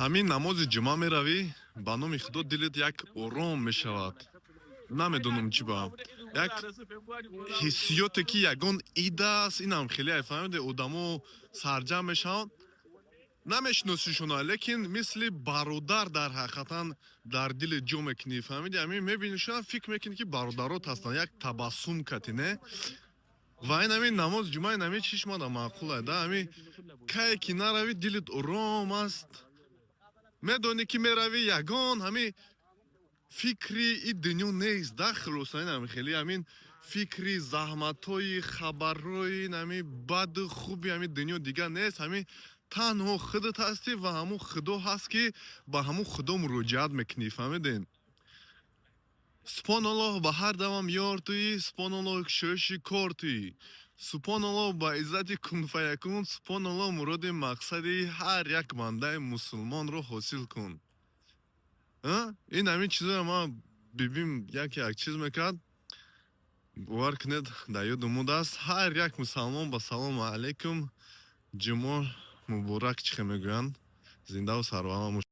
Ҳамин намози ҷумъа меравӣ, ба номи Худо, дилат як ором мешавад. Намедонам, чӣ ба як ҳиссиёте, ки ягон ид аст. Инам хеле, фаҳмиде, одамо сарҷамъ мешаванд, намешиносишона, лекин мисли бародар дар ҳақиқатан дар дили ҷо мекунӣ, фаҳмиди? Ҳамин мебинишона, фикр мекунӣ, ки бародарот ҳастанд, як табассум кати, не? Ва ин ҳамин намози ҷумъа, ин ҳамин чишмада маъқул да. Ҳамин кае ки наравӣ, дилит ором аст. Медонӣ, ки меравӣ, ягон ҳамин фикри и дунё нест да. Хулоса, ин ҳами хеле ҳамин фикри заҳматҳои, хабарҳои ҳами баду хуби ҳамин дунё дигар нест. Ҳамин танҳо худат ҳастӣ ва ҳамун Худо ҳаст, ки ба ҳамун Худо муроҷиат мекунӣ, фаҳмиден? Субҳоналлоҳ, ба ҳар дамам ёр туӣ, субҳоналлоҳ, кушоиши кор туӣ, субҳоналлоҳ, ба иззати кун фаякун, субҳоналлоҳ, муроди мақсади ҳар як бандаи мусулмонро ҳосил кун. Ин ҳамин чизоро ман бибим як як чиз мекард. Бовар кунед, дар ёдум будааст. Ҳар як мусалмон ба салому алайкум, ҷумъо муборак, чӣ хел мегӯянд, зиндаву сарбаланд.